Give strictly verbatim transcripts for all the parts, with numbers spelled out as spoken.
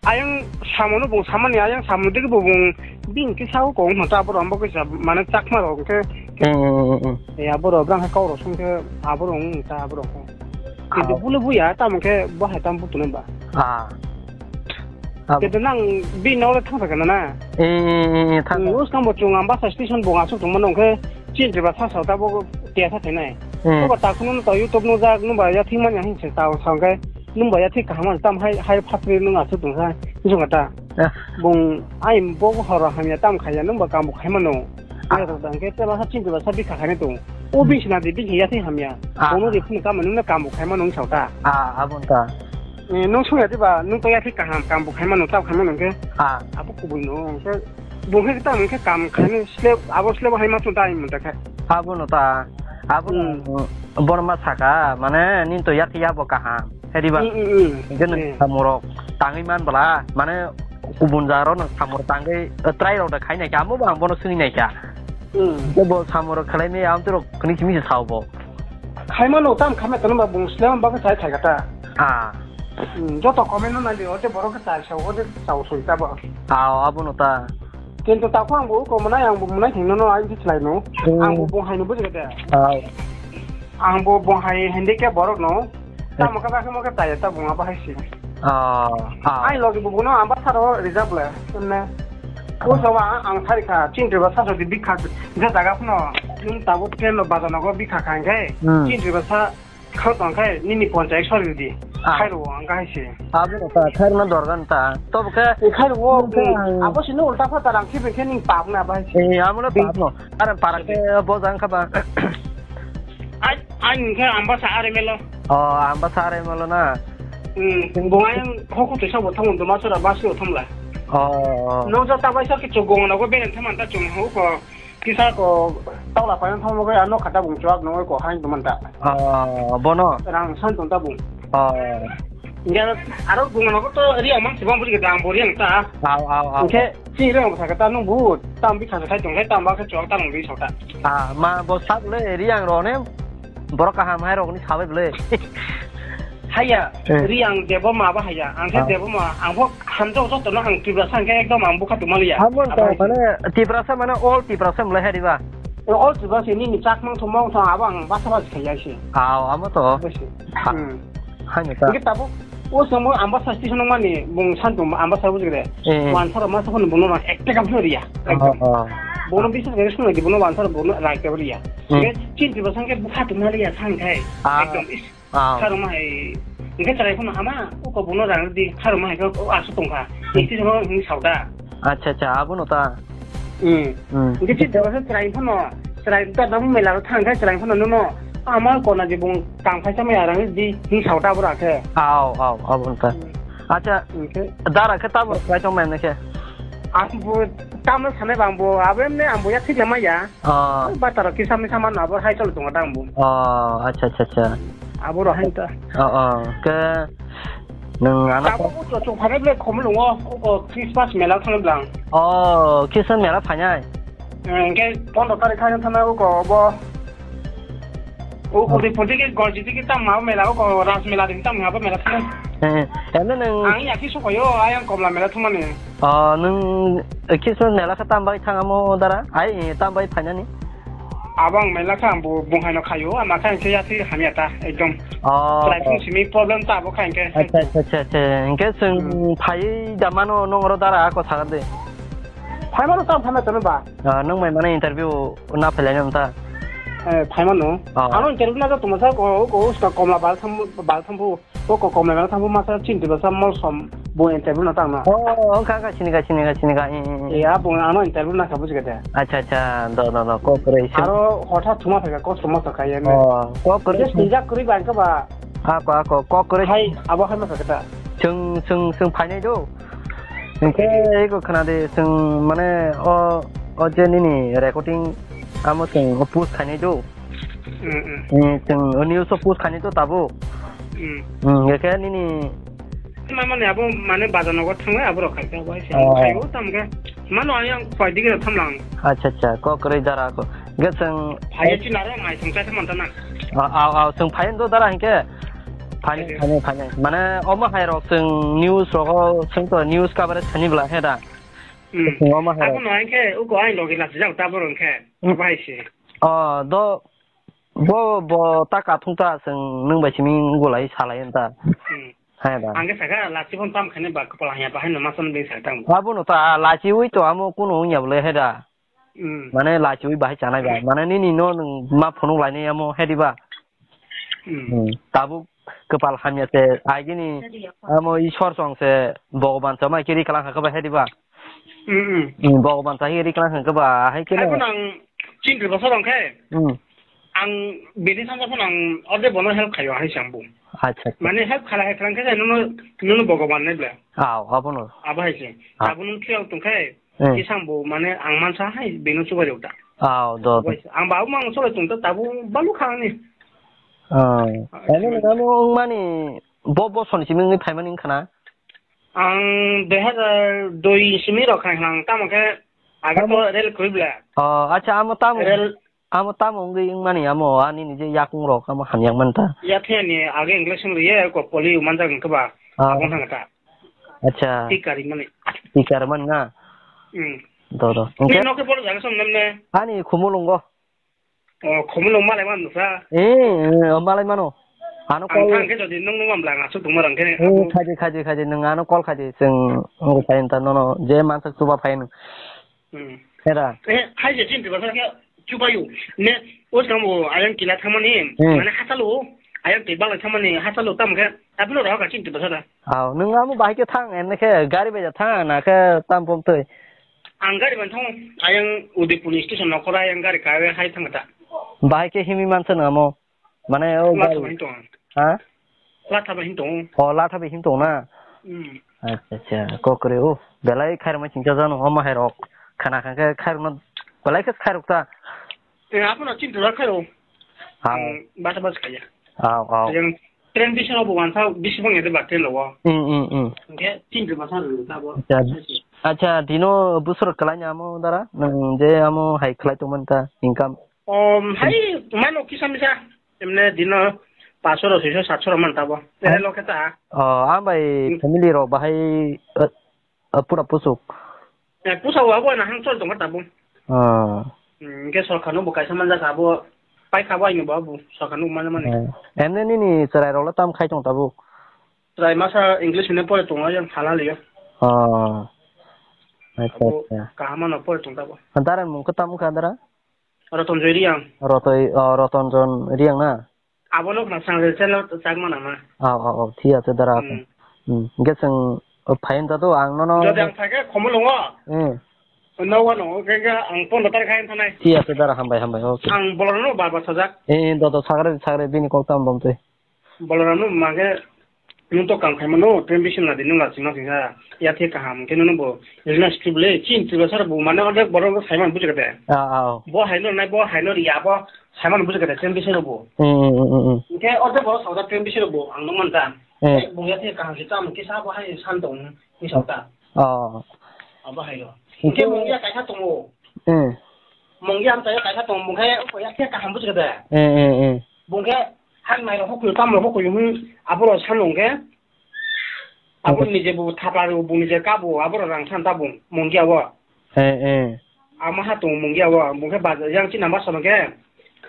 ayang samono bung samani, ayang samoni digi bo bung bini kisa o kong hwnta aboro ambo kisa mane chakma rok khe. Hmm, hmm, hmm, hmm. E aboro brang khe kok rok song khe aboro wng ta aboro khe. Kintu Ah. bule buya tamo khe bo hai tam butuno ba. Ah. Ah. Kintu nang bini nokle thang thang na na. Eh, eh, eh, eh, thang thang. Nus kang bo chung Ambassa station bo asuk tong mano khe chin ba sa sa ta bo tiya sa thainai. Hmm. Bo ta khunu to YouTube no jak no ba ya thing man ya hin se ta o sang khe. Nwng ba ya thik kaham ang tam hai, hai phatri nwng aswk tong kha, nwng ta. Ah. Bung ai bo horo hamya tam khaiya, nwng ba kambo khai mano. Ah. Ai rok dang khe tela sa chinti ba sa bikha khai tong. O bisi na di bisi ya thik hamya. Ah. Bono di phun kam nwng na kambo khai mano nwng sao ta. Ah, abon ta. Eh, nwng sung ya di ba, nwng to ya thik kaham kambo khai mano, tam khai mano khe. Ah. Abo kubui no, khe bung khe tam khe kam khai ni slep, abo slep hai ma tong ta ai mun ta khe. Abono ta, abono Hmm. borma saka, mane nini to ya thik ya bo kaham. Hedi ba? Mm, mm, mm. Hingke nwng Eh. samurok tangwi man bwla, mane kubun jaro nwng samurok tangwi, eh, try rok da khai naikha, amo bo ang bono swngwi naikha. Mm. Hingke bo samurok khlai maya, amtwi rok kini simi se sao bo. Khaima no tam khaima tono ba bung slem ba khe sai thai kata. Ah. Mm, joto comment no nai di, ote borok khe chai sao, ote sao soi ta bo. Ah, abono ta. Kintu tako ang bo uko mwnai, ang bo mwnai thing no, no, ang bisi lai no. Hmm. Ang bo bung hai no buji khe de. Ah. Ang bo bung hai hindi khe borok no. Hmm. Tamo khe bakhe mo khe taya ta bung abo hai si. Ah, ah. Ai logi bo no ang ba saro reserve le. Emne. O sawa ang thari kha, chin ba sa so di bikha je jaga phano. Nwng tabo train lo baja nogo bikha kha hingke. Hmm. Chin ba sa Kha tong khe nini ponchai sori di. Ah. Khairo ang kha hai se. Abo no ta khairna dorgan ta. To bo khe Khairo, nwng khe ang abo sino ulta pha tarang khe bengkhe ning pap na bai se. Eh, amo no Bing- pap no. Are para khe bo jang kha ba. Ai, ai nwng khe amba sa are melo. Oh, amba sa are melo na. Hmm, bo ayang khoko to sabo thang do ma sora ba sio thang la. Oh. No ja ta bai sa ke chogo na go beren thaman ta chung ho ko. Kisa ko tawla paina thangma bai ano khata bung chuak nungoi ko hain tongmanta. Ah, bono? Rang san tong ta bung. Ah. India aro bung ano to ri amang sibang buri gedang buri ang ta. Aw, aw, aw. Oke, si ri ang sakata nung bu tam bi khasa khai tong khai tam ba khe chuak ta nung bi sota. Ah, ma bo sak le ri ang ro ne. Borok kaham hai rokni sabai bwle. Haya, Eh. Ri ang debo ma ba haya. Ang khe Ah. Debo ma, ang bo hamjak joto no ang Tiprasa ang khe ekdom ang bukha tuma liya. Abo Abo to hai se. Mane Tiprasa mane all Tiprasa mlai hai riba. All Tiprasa nini chakmang thumang thang abo ang basa basa khaya se. Aw, amo to. Abo se. Ha. Hmm. Hai no ta. Ngi tabo O somo ambasa station mani bung santum ambasa bujigre. Eh. Wansaro masa phone bono rang ekta kam phone riya. Oh, oh. Bono biswas gari sung lagi bono wansaro bono rang ekta riya. Hmm. Nge chinti basang ke bukha tumna riya sang khai. Ah. Ekdom is. Ah. Kharo ma hai. Nge chai phone hama uko bono rang di kharo ma hai ko asu tongkha. Hmm. Isti somo hing sauda. Acha, acha, abono ta. Hmm. Hmm. Nge chinti basang chwrai phano, chwrai ta nang mela ro thang khai chwrai phano nono. Ama kona je bung tang khai chamai arang di hing sauda bora khe. Aw, aw, aw, bung ta. Hmm. Acha, Hing khe dara khe tamo khai tong mai khe. Ang bo tamo sanai bang bo, abo emne ang bo ya thik lamai ya. Oh. Ba taro kisa misa man abo hai chol tongo dang bo. Oh, acha, acha, acha. Abo ro hai ta. Oh, oh. Ke Nwng ano Tabo ko- bo to chung phanai ble khom lungo, uko Christmas mela thang blang. Oh, Christmas mela phainai? Eh, hingke pondro tarik thang thang uko bo. Uko Oh. Di pondro ke gorji di ke tam ma mela uko ras mela di tam ma mela thang. Eh, eno nwng Ang ya ki suko yo, ayang komla mela thang mani. Oh, nwng Christmas mela khe tam bai thang amo dara? Ai, tam bai phainani? Abo ang mela kha, ang bo bung hai no khaio, ama kha hingke yathwi hamya ta, ekdom. Oh. Chwrai phung simi problem ta abo kha hingke. Acha, acha, acha, acha. Hingke chwng Hmm. phaiwi da mano, nwng oro dara ako sagar de. Phaimano ta, phaima tono ba? Ah, nwng mai mane interview na phailai nwng ta? Eh, phaimano. Oh. Ano interview na to tuma sa ko, ko, uska komla bal tham, bal tham bu. O ko komla mela thangbo masa chinti basa molsom bo interview na tangna. Oh, oh, kha, kha, sini kha, sini kha, sini kha. Eh, eh, eh. Eh, abo ano interview na kha buji kha de. Acha, acha, do, do, do, kok kwrwi, sini. Aro hothat thuma phaikha, kosto mosto kha yene. Oh, kok kwrwi, Just sini. Nijak kwrwi ba angkha ba. Ako, ako, kok kwrwi. Hai, abo hai ma kha kata. Chwng, chwng, chwng phainai do. Hingke eko khna de, chwng mane o, o je nini recording amo chwng o post khainai do. Mm, mm. Eh, chwng o news o post khainai to tabuk. Mm. Hmm, hingke nini Ma mane abo mane bazar nogo thangnai abo rok khai abo hai se Oh. Khai o tam khe. Mano ayang khoi dige thamlang. Acha, acha, kok kwrwi dara ko. Hingke chwng Phai chi naro mai thung chai thamanta na. Aw, aw, aw, chwng phai do dara hingke. Phani, phani, phani. Mane, omo hai rok chwng news rogo, chwng to news coverage thani bwla he da. Hmm. Chwng omo hai rok. Abono hai khe, uko ai logi lasi jak tabor hwn khe. Hmm. Abo hai se. Oh, do, bo, bo ta kathung ta chwng nwng bai simi ngulai salai ta. Hmm. Hai da. Ang khe saka lasi phone tam khani ba kwpal hanya bahai no masan bini sai tang. Abono ta lasi ui to amo kuno wngya bwle hai da. Hmm. Mane lachiwi bahai chanai ba. Hmm. Mane nini no nwng ma phunuk lainai amo hediba. Hmm. Hmm. Tabuk kwpal hamya se agini amo Ishwar song se Bhogoban sama kiri kalang hakaba hediba. Hmm, hmm. Hmm, Bhogoban sahi kiri kalang hakaba hai khe. Hai no. Phano ang chini bosor ang khe. Hmm. Ang bini sangka phano ang orde bono help khayo hai sambu. Acha, acha. Mane help khala hai khalang khe nono, nono Bhogoban nai bla. Aw, abono. Abo hai se. Ah. Abo nung thiyok tong khe. Hmm. Kisang bo mane ang mansa hai beno chubai rok da. Aw, do, do. Ang ba mang chubai tong ta tabu balu khang ni. Ah. Ani nang amo wngmani bo, bo soni simi wngwi phaimani wngkha na? Ang dui hazar dui simi rok khai nang tamo khe aga to rel koi bla. Oh, acha, amo tamo. Rel Amo tamo wngwi wngmani amo ani ni je yakung rok amo hamya wngmani ta. Ya thani age English wng riye ko poli manjak wngkhe ba. Ah. Abo thang ta. Acha. Tikari mani. Tikar man na. Hmm. Do, do. Ni hwnkhe no ke bolo jaga som namne. Ani Khumulungo. Oh, Khumulung malai man sa. Eh, eh, malai mano. Ano ang kol thang ke jodi nung nung amla nga suk tungma rang kene. Eh, khaji, khaji, khaji, nung ano kol khaji, sing, nung khaji ta nono, je mansak chuba phain. Hmm. Era. Eh, hai je chin tiba sa kya chubayu. Ne, os kamu ayang kila thamani. Hmm. Mane hasalo, ayang tibal thamani hasalo tam khe. Abino roha ka chin tiba sa da. Aw, nung amo bahai khe thang, enne khe gari bai ja thang, na khe tam pom twi. Ang gari ban thang, ayang Udaipur ni station nokora ayang gari ka hai thang ta. Bahai khe himi mansa namo. Mane o latha bai tong. Ha? Latha bai tong. O latha bai tong na. Hmm. Acha, acha. Kokore o. Belai khairma chingcha jano homa hai rok. Khana khan khe khairma belai khe khairok ta. Eh, apono chintu ra khairo. Ha. Hmm, bata bas khaya. Aw, aw. Yang train bising obo wansa bising bang ede ba train lo. Hmm, hmm, hmm. Oke, chintu basa ro ta bo. Acha. Acha, dino busur kalai amo dara. Nang je amo hai khlai tong man ta income. Om, hai, mano kisa misa. Emne dino paso ro, soiso, satso ro man tabo. Ere lo khe ta. Oh, ang bai family ro bahai, eh, eh, pura pusuk. Eh, pusa wa bo na hang chol tong tabo. Oh. Hmm, ke sorkar no bo kaisa man jaka bo. Pai kha bo aini bo bo sorkar no man mani. Eh, emne nini chwrai ro lo tam khai tong tabo. Chwrai masa English medium pore tong yang phala liyo. Oh. Acha, acha. Kahama no pore tong tabo. Dara mung ko tam kha dara? Roton Joy Reang. Rotoi, oh, Roton Jon Reang na? Abono khna sang channel chak mana ma. Aw, aw, aw, thik ase dara. Hmm. Hmm. Hingke chwng, oh, phaiyung ta to ang nono. Jodi ang phaikhe Khumulungo. Hmm. No wano, hingke ang pondro tarikh khe thanai. Thik ase dara, hambai, hambai, okay. Ang bolorno bar bar sajak. Eh, eh, do, do, sagre, sagre, bini kok tam bom twi. Bolaram no mage nwng to kam khaimano, train bising ladi nwng lachima singsa, ya the kaham, hwnkhe nwng bo rina script le, chin chwla sar bo, mane order borok no saiman bujikha de. Ah, ah, oh. Bo haino nai, bo haino ri, abo saiman bujikha de, train bising bo. Hmm, hmm, hmm, hmm, hmm. Hwnkhe order borok sauda train bising bo, ang nung man ta. Hmm. Bo ya the kaham se tam, kisa bo hai san tong, ni sauda. Oh. Abo haino. Hwnkhe bo ya kaisa tongo. Hmm. Mungya amchaio kaisa tongo, mungkhe oko ya khe kaham bujikha de. Eh, eh, eh. Bungkhe hak nairok hokoi, tamrok hokoi hwnwi aborok sano hwnkhe, abo niji bo thapla rw, bo niji kabo, aborok rang san tabung, mungya o. Eh, eh. Ama ha tongo mungya o, bungkhe bazar yang chini number sano khe,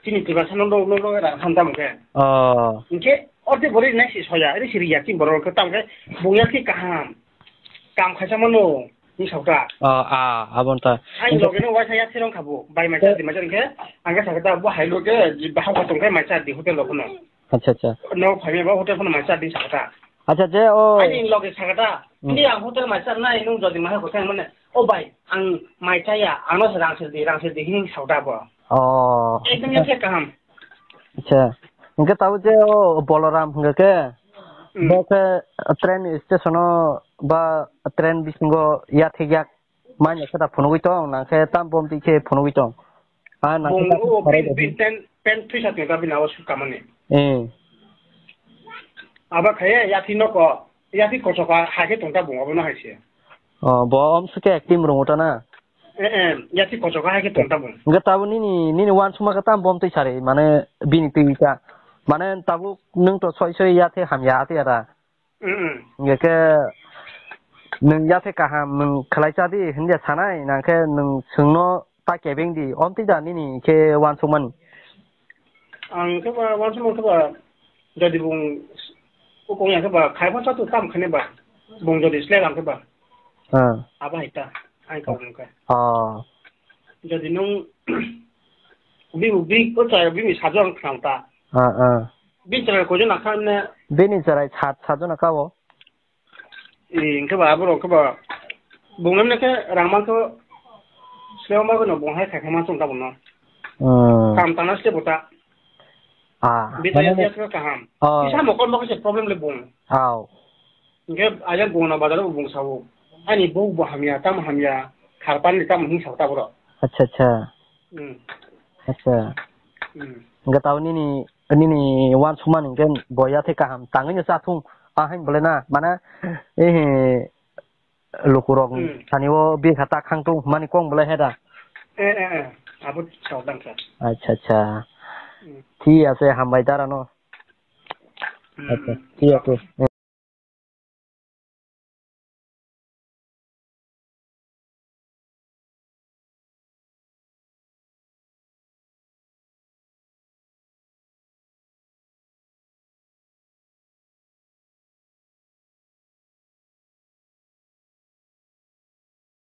chini Tiprasa no, no, no, no, rang san tabung khe. Oh. Hwnkhe, orde bori nai si soya, ri si riya chini borok khe, tamo khe, bungya khe kaham. Kam khaisa mano, ni sauta. Ah, ah, abon ta. Ai loge no waisa ya thirong khabu. Bai mai chadi mai chadi khe, ang khe sakata bo hai loge, bahai kha tong khe mai chadi hotel lo phano. Acha, acha. No phai me ba hotel phano mai chadi sakata. Acha, je o. Ai ni loge sakata. Hmm. Ni ang hotel mai chadi nai nung jodi mai ko thang mane. O bai, ang mai chaya, ang no rang sedi, rang sedi hin sauta bo. Oh. Ekdom ya khe kaham. Acha. Hingke tabo je o Boloram hingke ke, hmm, bo khe train station o ba train bisingo yathek yak manya khe ta phunugui tong, nang khe tam bom twi khe phunugui tong. Ah, nang khe bung ta o pin, pin, pen, pen twi sa tong ta bini abo su kamani. Eh. Abo khe yathi noko, yathi kochok ha khe tong ta bung abo no hai se. Oh, bo om su khe active rung uta na. Eh, eh, yati kochok hai khe tong tabung. Hingke tabuk nini, nini uansukma khe tamo bom twi sari, mane bini twi ka. Mane tabuk nwng to soi soi yathe hamya ati ara. Mm, mm. Hingke nwng yathe kaham nwng khlai cha di hinja sanai, nangkhe nwng swngno ta kebeng di, omtwi da nini khe wansukmani? Ang khe ba wansukmani khe ba, jadi bung ukong ya khe ba, khai pha cha tu tam khane ba, bung jadi slek ang khe ba. Ah. Aba hai ta, ai kau nung khe. Ah. Jadi nung, bi, bi, ko cha, bi mi sajo ang khang ta. Ah, ah. Bini chwrai koijon nakha ne? Bini chwrai sat, sat jona ka o. Ee, hwnkhe ba aborok khe ba bung emne khe rang mankhe swrwng bagwi no bung hai khaikha mansong tabuk no. Hmm. Kam tangna se bo ta. Ah, bini mane ya khe kaham. Oh. Kisa mokol mokol se problem le bung. Au. Hwnkhe ayang bung no bazar o bung sao. Ani bou bo hamya, tamo hamya, kharpan ni tamo hing sao taboro. Acha, acha. Hmm. Acha. Hmm. Hwnkhe tao nini Nini wansukmani hwnkhe bo yathai kaham tangwi no chathung, a hain bolai na, mane, eh, lukurok Hmm. sani o bikha ta khangtung hwnmani kok bolai he da? Eh, eh, eh, abo chao dang kha. Acha, acha. Hmm. Thik ase, hambai dara no. Hmm, Acha, hmm. Thik ase.